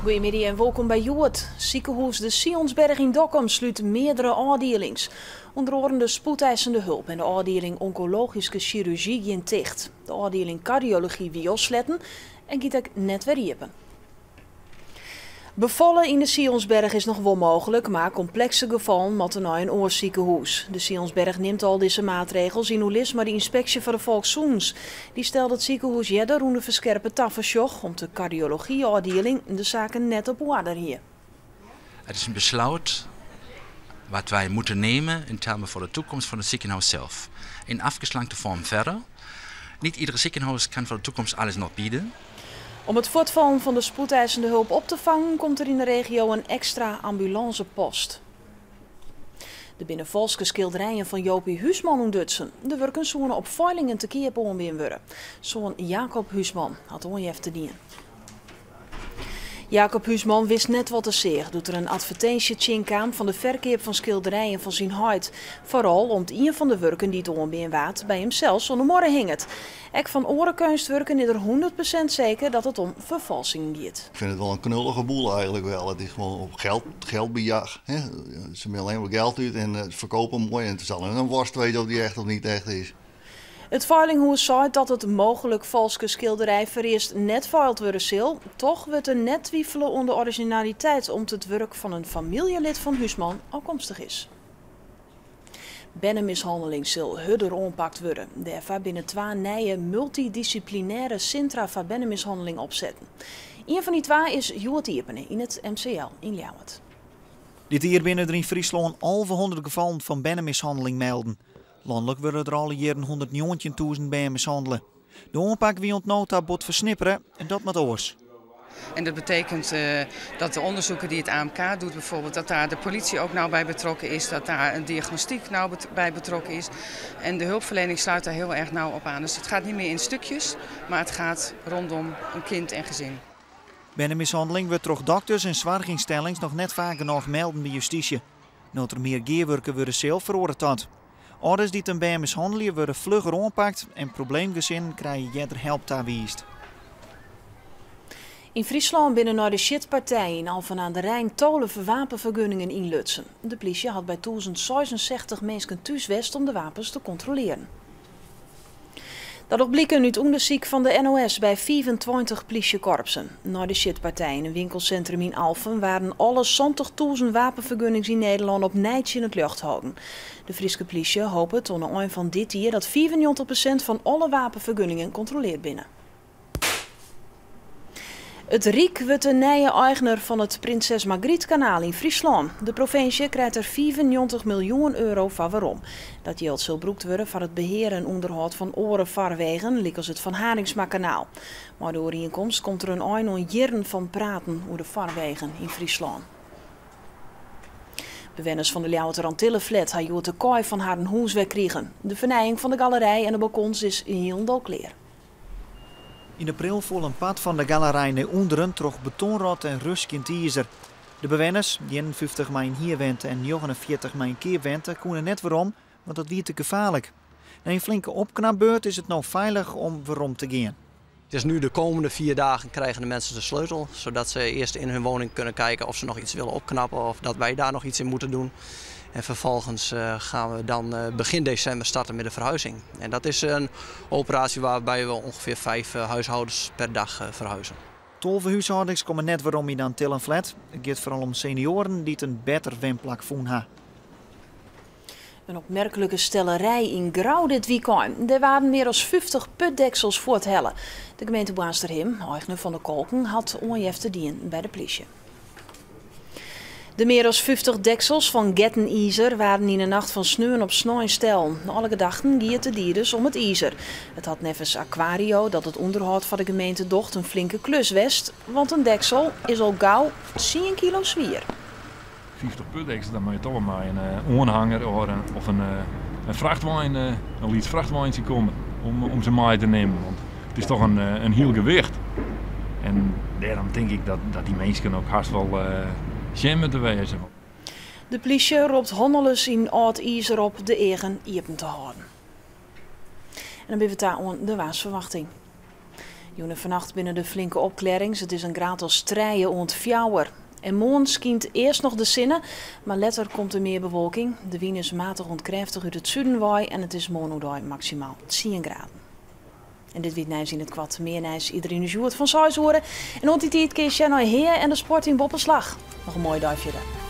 Goeiemiddei en wolkom by Hjoed. Sikehûs De Sionsberg yn Dokkum slút meardere ôfdielings. Under oaren de spoedeisende hulp en de ôfdieling onkologyske sjirurgy gean ticht. De ôfdieling kardiology wie al sletten en giet ek net wer iepen. Befalle yn de Sionsberg is noch wol mooglik, mar komplekse gefallen moatte nei in oar sikehûs. De Sionsberg nimt al dizze maatregels yn oerlis mei de ynspeksje foar de Folkssûnens. Dy stelde it sikehûs earder ûnder ferskerpe tafersjoch om't de kardiologyôfdieling de saken net op oarder hie. Het is een besluit wat wij moeten nemen in termen voor de toekomst van het ziekenhuis zelf. In afgeslankte vorm verder. Niet iedere ziekenhuis kan voor de toekomst alles nog bieden. Om it fuortfallen fan de spoedeisende hulp op te fangen komt der yn de regio in ekstra ambulânsepost. Der binne falske skilderijen fan Jopie Huisman ûntdutsen. De wurken soene op feilingen te keap oanbean wurde. Soan Jacob Huisman hat oanjefte dien. Jacob Huisman wist net wat er seach doe't er in advertinsje tsjinkaam fan de ferkeap fan skilderijen fan syn heit. Foaral om't ien fan de wurken dy't oanbean waard by himsels oan de muorre hinget. Ek fan oare keunstwurken is er 100% seker dat it om ferfalsingen giet. Ik vind het wel een knullige boel eigenlijk wel. Het is gewoon op geld, geldbejag. Hè? Ze willen alleen maar geld uit en het verkopen mooi. En het zal een worst weten of die echt of niet echt is. It feilinghûs seit dat it mooglik falske skilderij foarearst net feild wurde sil. Toch wurdt der net twifele oan de orizjinaliteit om't it wurk fan in famyljelid fan Huisman ôfkomstich is. Bernemishanneling sil hurder oanpakt wurde. Dêrfoar binne twa nije multydissiplinêre sintra foar bernemishanneling opsetten. Ien fan dy twa is hjoed iepene yn it MCL yn Ljouwert. Dit jier binne der yn Fryslân 1100 gefallen fan bernemishanneling melden. Lanlik wurde der alle jierren 119.000 bern mishannele. De oanpak wie oant no ta bot fersnippere en dat moat oars. En dat betekent dat de onderzoeken die het AMK doet bijvoorbeeld, dat daar de politie ook nauw bij betrokken is, dat daar een diagnostiek nauw bij betrokken is. En de hulpverlening sluit daar heel erg nauw op aan. Dus het gaat niet meer in stukjes, maar het gaat rondom een kind en gezin. Bernemishanneling wurdt troch dokters en soarchynstellings noch net faak genôch melden by justysje. No't der mear gearwurke wurde sil, feroaret dat. Alders dy't in bern mishannelje wurde flugger oanpakt en probleemgesinnen krije earder help tawiisd. Yn Fryslân binne nei de sjitpartij yn Alphen aan de Rijn 12 wapenfergunningen ynlutsen. De plysje hat by 1066 minsken thús west om de wapens te kontrolearjen. Dat docht bliken út ûndersyk fan de NOS by 25 plysjekorpsen. Nei de sjitpartij yn in winkelsintrum yn Alphen waarden alle 70.000 wapenfergunnings yn Nederlân opnij tsjin it ljocht holden. De Fryske plysje hopet oan de ein fan dit jier dat 95% fan alle wapenfergunningen kontroleard binne. It Ryk wurdt de nije eigner fan it Prinses Margrietkanaal yn Fryslân. De provinsje krijt der 95 miljoen euro foar werom. Dat jild sil brûkt wurde foar it behear en ûnderhâld fan oare farwegen, lykas it Van Harinxmakanaal. Mei de oerienkomst komt der in ein oan jierren fan praten oer de farwegen yn Fryslân. Bewenners fan de Ljouwerter Antillenflat ha hjoed de kaai fan harren hûs wer krigen. De fernijing fan de galerij en de balkons is hielendal klear. Yn april foel in part fan de galerij nei ûnderen troch betonrot en rustkjend izer. De bewenners, 51 mei in hierwente en 49 mei in keapwente, koene net werom, want dat wie te gefaarlik. Nei in flinke opknapbeurt is it no feilich om werom te gean. Het is nu de komende 4 dagen krijgen de mensen de sleutel, zodat ze eerst in hun woning kunnen kijken of ze nog iets willen opknappen of dat wij daar nog iets in moeten doen. En vervolgens gaan we dan begin december starten met de verhuizing. En dat is een operatie waarbij we ongeveer 5 huishoudens per dag verhuizen. 12 húshâldings komme net werom yn de Antillenflat. It giet foaral om senioaren dy't in better wenplak fûn ha. In opmerklike stellerij yn Grou dit wykein. Der waarden mear as 50 putdeksels fuorthelle. De gemeente Boarnsterhim, eigner fan de kolken, hat oanjefte dien by de plysje. De mear as 50 deksels fan getten izer waarden yn de nacht fan sneon op snein stellen. Nei alle gedachten gie it de dieders om it izer. It hat neffens Aquario, dat it ûnderhâld foar de gemeente docht, in flinke klus west, want in deksel is al gau 10 kilo swier. 50 putdeksels, dan moatte je toch wol mei in oanhanger of in frachtwein, in lyts frachtweintsje komme om se mei te nimmen. Want it is toch in hiel gewicht. En dêrom tink ik dat dy minsken ek hast wol sjen moatte wêze. De plysje ropt hannelers yn âld izer op de eagen iepen te hâlden. En dan binne we ta oan de waarsferwachting. Jûn en fannacht binne der flinke opklearrings. It is in graad as 3 oant 4. En moarn skynt earst noch de sinne, mar letter komt der mear bewolking. De wyn is matich oant krêftich út it suden wei en it is moarn oerdei maksimaal 10 graden. En dit wie it nijs yn it koart. Mear nijs iderien is hjoed fan 6 oere. En oant dy tiid kinst sjen nei Hea en de sport yn Boppeslach. Noch in moaie dei fierder.